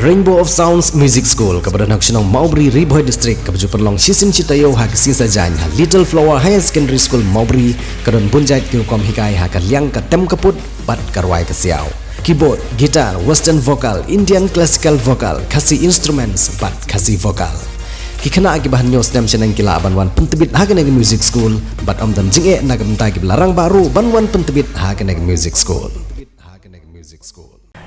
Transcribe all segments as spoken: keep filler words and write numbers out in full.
Rainbow of Sounds Music School, kaba don ha ka shnong Mawbri, Ri Bhoi District, kaba ju pynlong shisien shi taïew ha ka sngi Saitjaiñ ha Little Flower Higher Secondary School Mawbri, ka don bun jait ki rukom hikai ha ka liang ka tem ka put bad ka rwai ka siaw. Keyboard, guitar, western vocal, Indian classical vocal, Khasi instruments bad Khasi vocal. Ki khynnah kiba hynñiew snem shaneng ki lah ban wan pyntbit ha kane ka music school bad ym don jingeh na ka bynta kiba la rangbah ruh ban wan pyntbit ha kane ka music school.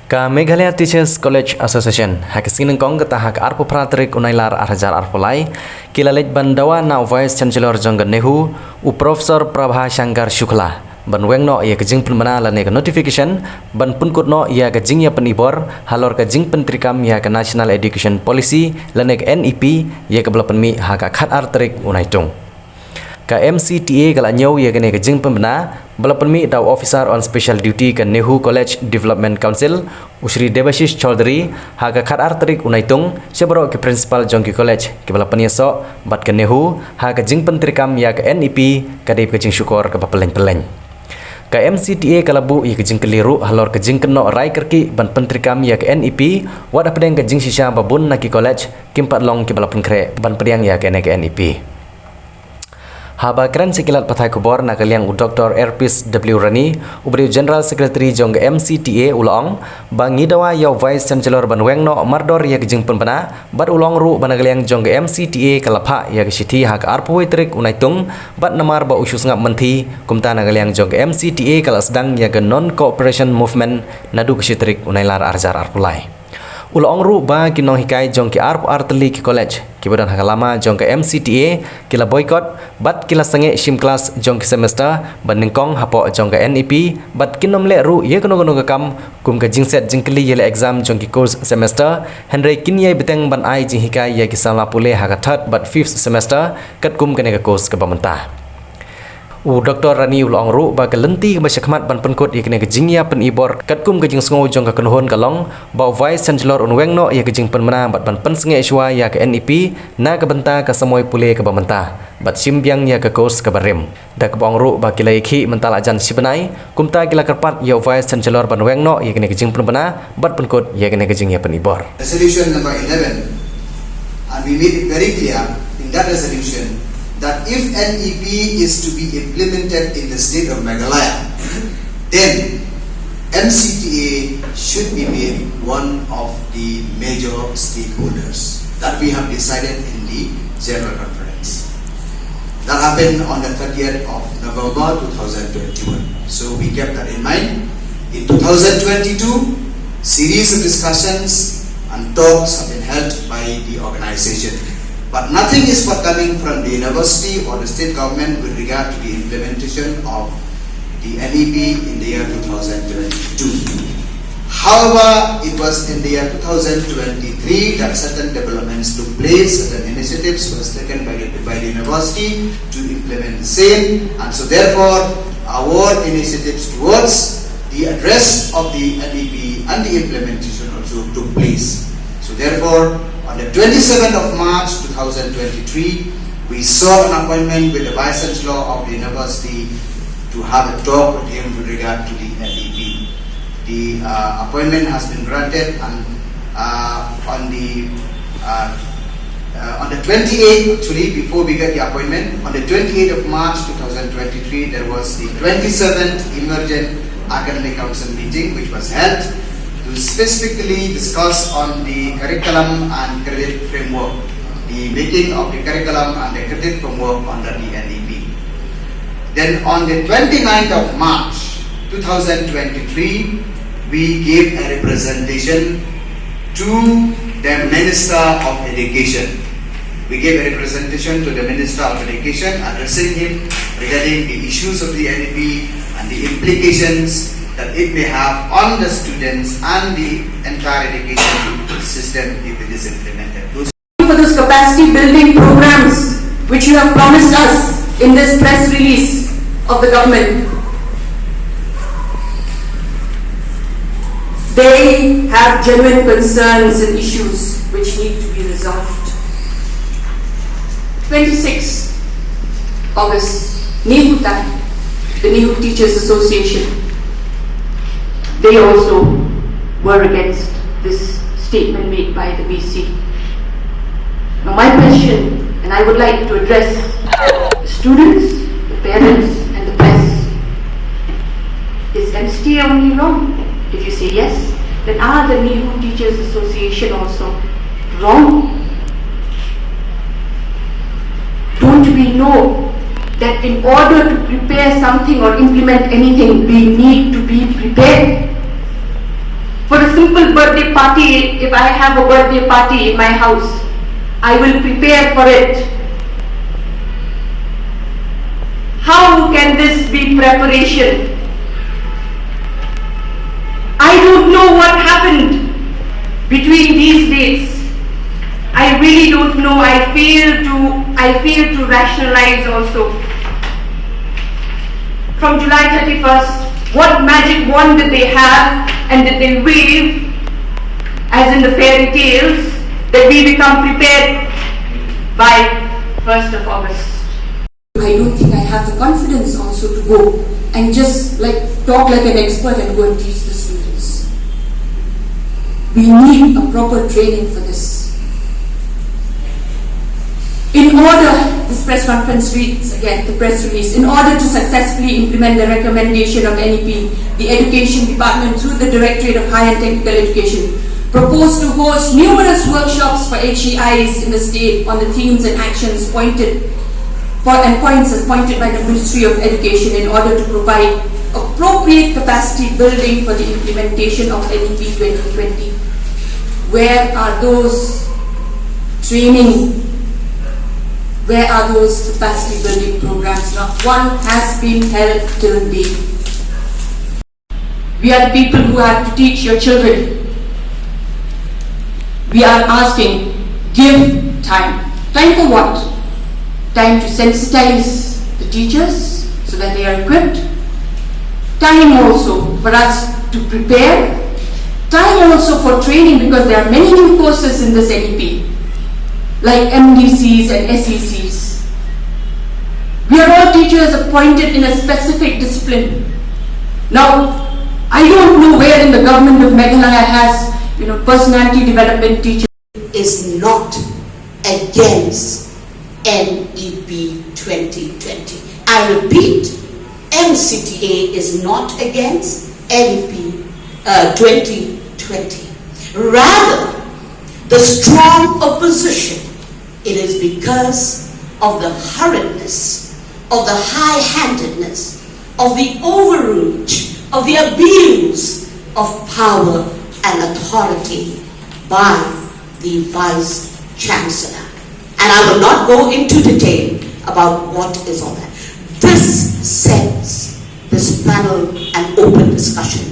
Ka Meghalaya Teachers College Association ha ka sngi nyngkong kata ha ka arphew phra tarik u Nailar ar hajar arphew lai ki la leit ban dawa na u Vice Chancellor jong ka NEHU, u Professor Prabha Shankar Shukla, ban weng noh ïa ka jingpynbna lane ka notification ban pynkut noh ïa ka jingïapynibor halor ka jingpyntreikam ïa ka National Education Policy lane ka N E P, ïa kaba la pynmih ha ka khatar tarik u Naitung. Ka M C T A ka la ñiew ïa kane ka jingpynbna ba la pynmih da u Officer on Special Duty ka NEHU College Development Council, u Shri Debashish Chaudhary, ha ka khatar tarik u Naitung sha baroh ki principal jong ki college kiba la pynïasoh bad ka NEHU ha ka jingpyntreikam ïa ka N E P. Ka dei ka jingshukor kaba pylleng pylleng. Ka M C T A ka la buh ïa ka jingkylli ruh halor ka jingkynnoh rai kyrkieh ban pyntreikam ïa ka N E P, wat hapdeng ka jingshisha ba bun na ki college kim pat long kiba la pynkhreh ban pdiang ïa kane ka N E P. Haba kren sha ki lad pathai khubor na ka liang u Doctor Erpis W Rani, uba dei u General Secretary jong ka M C T A, u la ong ba ngi dawa ïa u Vice Chancellor ban weng noh mardor ïa ka jingpynbna, bad u la ong ruh ba na ka liang jong ka M C T A ka la phah ïa ka shithi ha ka arphew wei tarik u Naitung, bad namar ba u shu sngap mynthi, kumta na ka liang jong ka M C T A ka la sdang ïa ka non cooperation movement naduh ka shi tarik u Nailar ar hajar arphew lai. U la ong ruh ba ki nonghikai jong ki arphew ar tylli ki college kiba don ha ka lama jong ka M C T A ki la boycott bad ki la sangeh shim klas jong ki semester ba nyngkong hapoh jong ka N E P, bad kin ym leh ruh ïa kano kano ka kam kum ka jingset jingkylli ïaleh exam jong ki course semester, hynrei kin ïai bteng ban ai jinghikai ïa ki samla pule ha ka third bad fifth semester katkum kane ka course kaba mynta. U Doctor Rani u la ong ruh ba ka lynti kaba shakhmat ban pynkut ïa kane ka jingïapynibor katkum ka jingsngew jong ka kynhun ka long ba u Vice Chancellor un weng noh ïa ka jingpynbna bad ban pynsangeh shuwa ïa ka N E P na ka bynta ka samoi pule kaba mynta bad shim biang ïa ka course kaba rim. Da kaba ong ruh ba ki la ïakhih mynta la jan shi bnai, kumta ki la kyrpad ïa u Vice Chancellor ban weng noh ïa kane ka jingpynbna bad pynkut ïa kane ka jingïapynibor. Resolution number eleven, and we made it very clear in that resolution that if N E P is to be implemented in the state of Meghalaya, then M C T A should be made one of the major stakeholders that we have decided in the General Conference. That happened on the thirtieth of November two thousand twenty-one. So we kept that in mind. In two thousand twenty-two, series of discussions and talks have been held by the organization. But nothing is forthcoming from the university or the state government with regard to the implementation of the N E P in the year two thousand twenty-two. However, it was in the year two thousand twenty-three that certain developments took place, certain initiatives was taken by the, by the university to implement the same, and so therefore our initiatives towards the address of the N E P and the implementation also took place. So therefore, on the twenty-seventh of March two thousand twenty-three, we sought an appointment with the Vice Chancellor of the university to have a talk with him with regard to the N E P. The uh, appointment has been granted, and uh, on the uh, uh, on the twenty-eighth, actually, before we get the appointment, on the twenty-eighth of March two thousand twenty-three, there was the twenty-seventh Emergent Academic Council meeting, which was held to specifically discuss on the curriculum and credit framework, the making of the curriculum and the credit framework under the N E P. Then on the twenty-ninth of March two thousand twenty-three, we gave a representation to the Minister of Education. We gave a representation to the Minister of Education, addressing him regarding the issues of the N E P and the implications that it may have on the students and the entire education system if it is implemented. Those for those capacity building programs which you have promised us in this press release of the government. They have genuine concerns and issues which need to be resolved. Twenty-six August, NEHUTAI, the NEHU Teachers Association, they also were against this statement made by the V C. Now, my question, and I would like to address the students, the parents, and the press, is M C T A only wrong? If you say yes, then are the NEHU Teachers Association also wrong? Don't we know that in order to prepare something or implement anything, we need to be prepared? For a simple birthday party, if I have a birthday party in my house, I will prepare for it. How can this be preparation? I don't know what happened between these dates. I really don't know. I fail to I fail to rationalize also. From July thirty-first, what magic wand did they have and did they wave, as in the fairy tales, that we become prepared by first of August? I don't think I have the confidence also to go and just, like, talk like an expert and go and teach the students. We need a proper training for this. In order, this press conference reads again, the press release, in order to successfully implement the recommendation of N E P, the Education Department, through the Directorate of Higher and Technical Education, proposed to host numerous workshops for H E Is in the state on the themes and actions pointed for, and points as pointed by the Ministry of Education, in order to provide appropriate capacity building for the implementation of N E P twenty twenty. Where are those training? Where are those capacity building programs? Not one has been held till date. We are the people who have to teach your children. We are asking, give time. Time for what? Time to sensitize the teachers so that they are equipped. Time also for us to prepare. Time also for training, because there are many new courses in this N E P, like M D Cs and S E Cs. We are all teachers appointed in a specific discipline. Now, I don't know where in the government of Meghalaya has, you know, personality development teachers. Is not against N E P twenty twenty. I repeat, M C T A is not against N E P, uh, twenty twenty. Rather, the strong opposition, it is because of the hurriedness, of the high-handedness, of the overreach, of the abuse of power and authority by the Vice Chancellor. And I will not go into detail about what is on that. This sends this panel an open discussion.